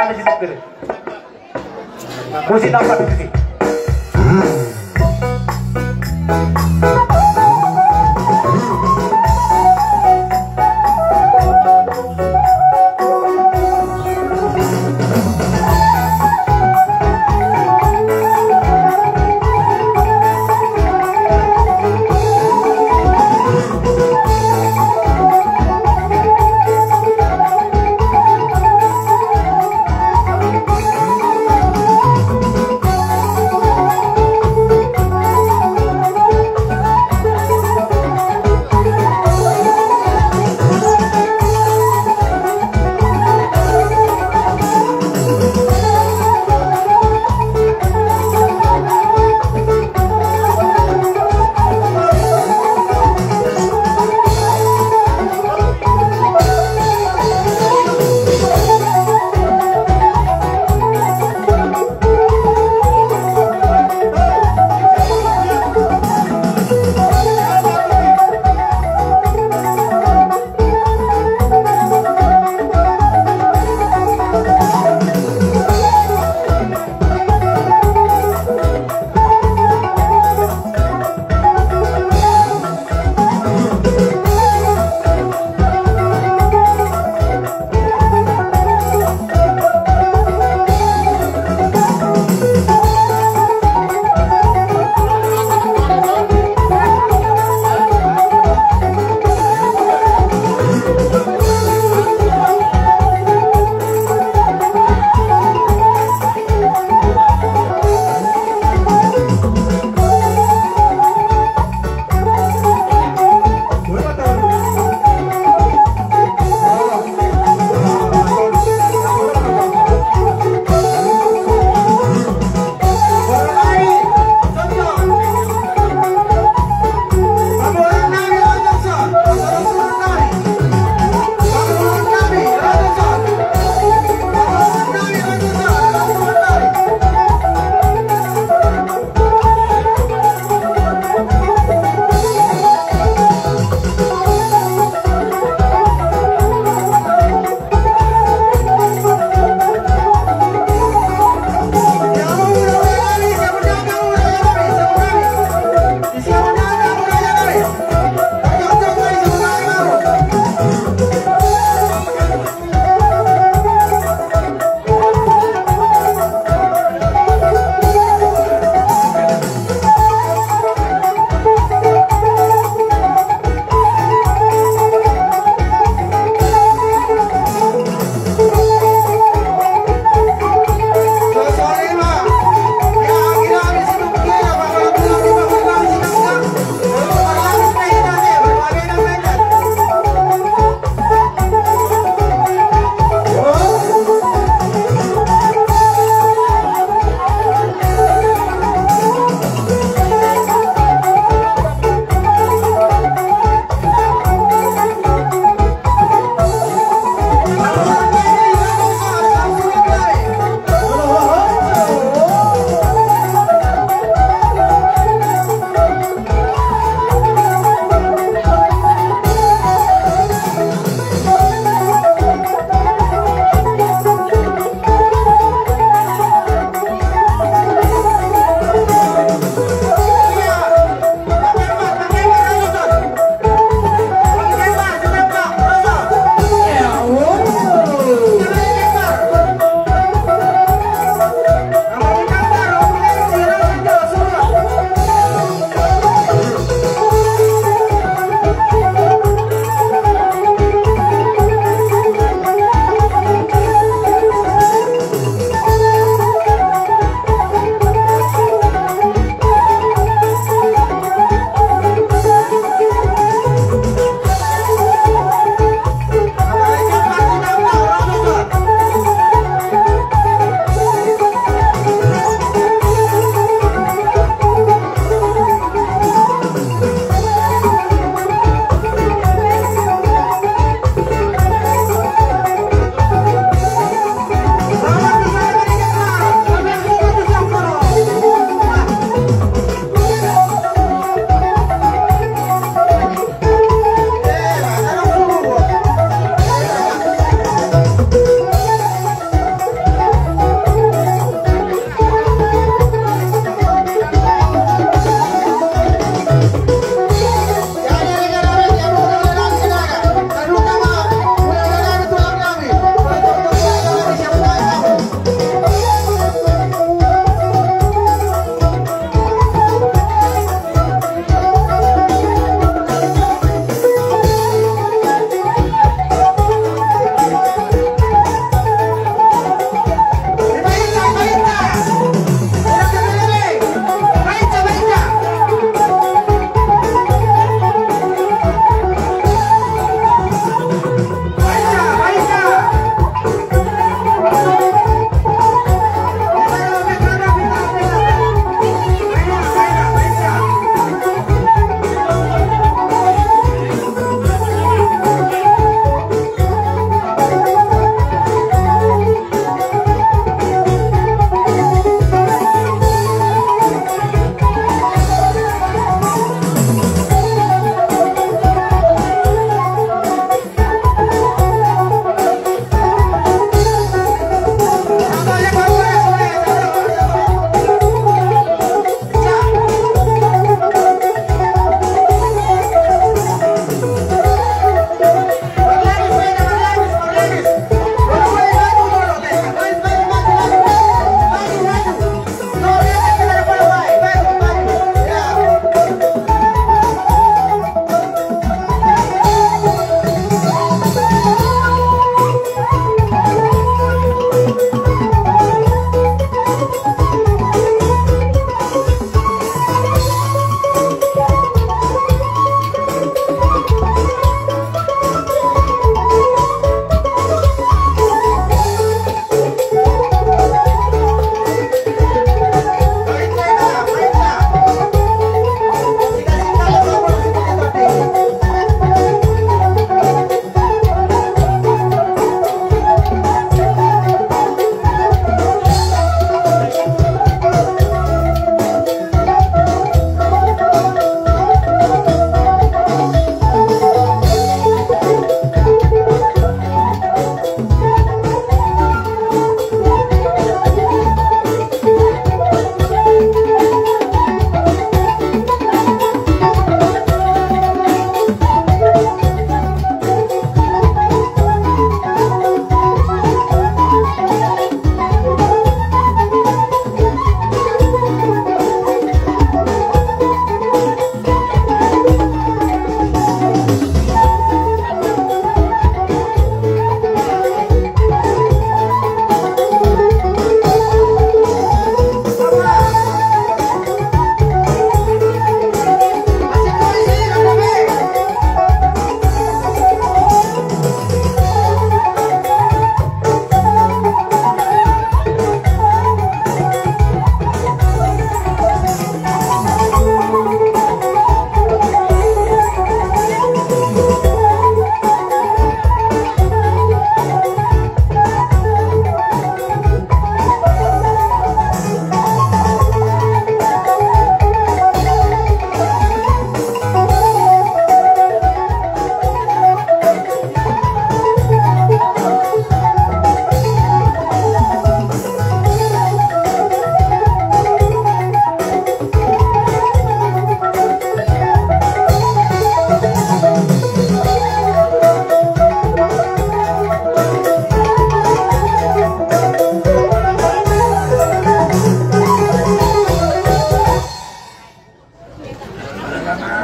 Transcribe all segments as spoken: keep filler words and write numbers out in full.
Ada di sini. Musik apa di sini?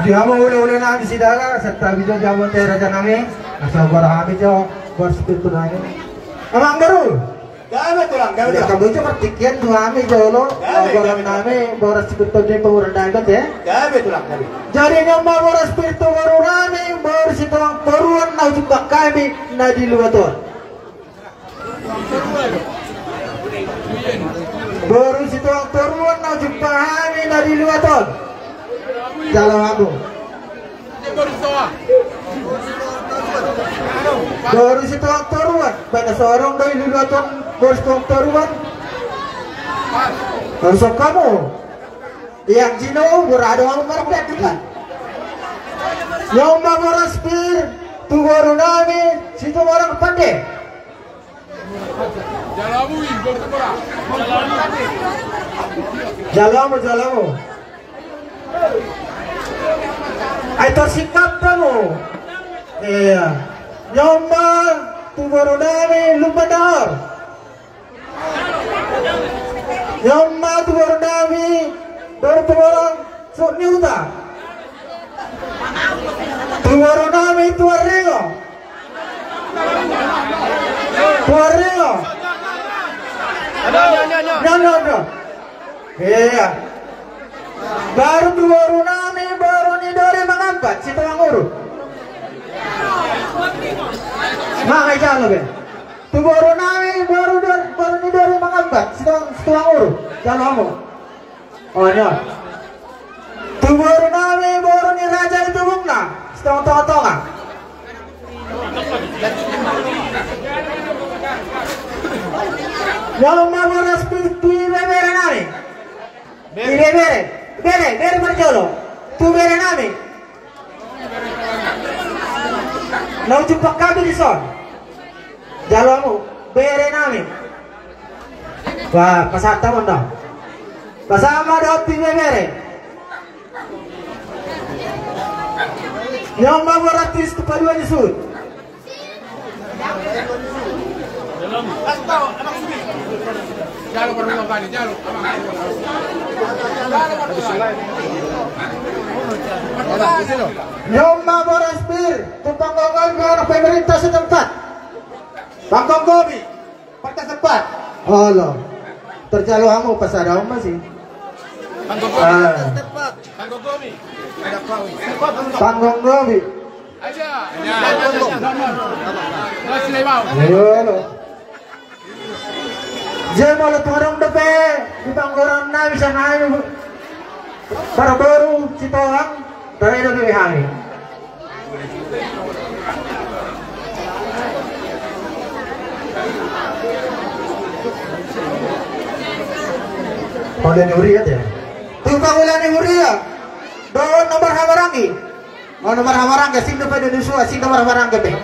Di hamu hulahula nami sidara, santabi jo di hamu ate raja nami. Asa huboan hami jo boras spiritu nami. Amang boru. Gabe tulang, gabe tulang. Hamu jo partingkian tu hami jolo. Gabe, gabe tulang. Nami boras spiritu di pamoruon nami ate. Gabe tulang, gabe. Jadi on ma boras spiritu boru nami, boru Situmorang Toruan na hujumpang hami na di luat on. Boru Situmorang Toruan na hujumpang hami na di luat on. Jalo hamu. Boru Situmorang Toruan, baen na so adong do i di luat on boru Situmorang Toruan. Langsung hamu. Yang jino, boru adong hamu marbeat kan. On ma boras pir tu boru nami Situmorang Pande. Jalo hamu, jalo hamu. Ai tor singkat hamu. Iya. On ma tu boru nami Lumban Dahor. On ma tu boru nami, boru Situmorang Suhut ni Huta. Tu boru nami Tuan Ringo. Tuan Ringo. Nyo, nyo, nyo. Iya. Baru tu boru nami, boru ni Dori Mangambat, Situmanguru. Mangai jalo be. Tu boru nami, boru Dor-, boru ni Dori Mangambat, Situmang-, Situmanguru. Jalo hamu. O, nyo. Tu boru nami, boru ni Raja Hutubungna, Situmorang Tonga-tonga. Jalo ma boras pir tu ibebere nami. Ibebere, bere, bere parjolo. Tu bere nami. Na hujumpang hami dison. Jalo hamu, bere nami. Wah, pasahat hamu do. Pasahat ma dohot tu ibebere. On ma boras pir tu paduahon ni suhut. On ma boras pir tu panggomgomi, boru pemerintah setempat. Panggomgomi. Parta sempat. Olo. Terjalo hamu pas ada oma sih. Panggomgomi. Ah. Panggomgomi. Panggomgomi. Aja. Olo. Jemolo tu adong dope di panggomgomi na bisa nai. Para boru Situmorang. Tadi ada B B H ni. Pangula ni huria ya. Tu pangula ni huria. Dohot nomor hamaranggi. O, nomor hamaranggi, sing do pe do ni suhut, sing do nomor hamaranggi pe.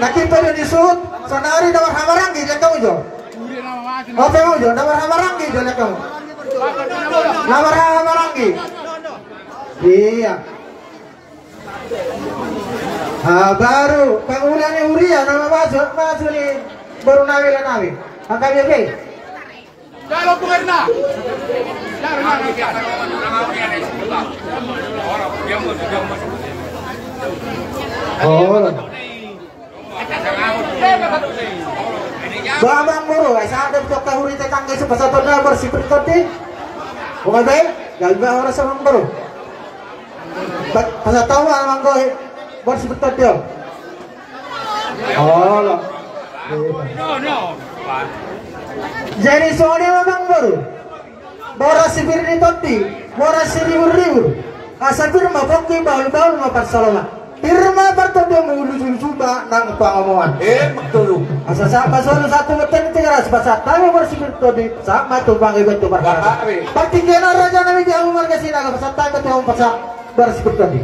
Nangkin pe do ni suhut, sonari nomor hamaranggi, lihat kamu jo. Ope mau jo, nomor hamaranggi jo, lihat kamu. Nomor hamaranggi. Iya. Ah, baru pangula ni huria nama masuk, masuk ni boru nami, nami. Angka dia, be. Jalo kumerna. Jalo, jalo, jalo. Oh. Ba, amang boru, ai sada tu angka huria tetangga so pasahaton na boras spiritu di. Bunga be, gabe ba horas amang boru. Ba, pasahat hamu amang boru, boras spiritu di. Olo. Jadi songon i ma amang boru. Boras sipir ni tondi, boras siribur-ribur. Asa pir ma pongki, bahul-bahul ma pansalongan. Pir ma partondionmu, uju-uju ma nang pangomoan. Eh, betul. Asa sahat ma solu sahat tu bontean ni Tigaras, pasahat hami boras sipir tondi, sahat ma tu panggabean tu parkarejoan. Partingkian on raja nami, di hamu marga Sinaga, pasahat hami tu hamu, pasahat boras sipir tondi.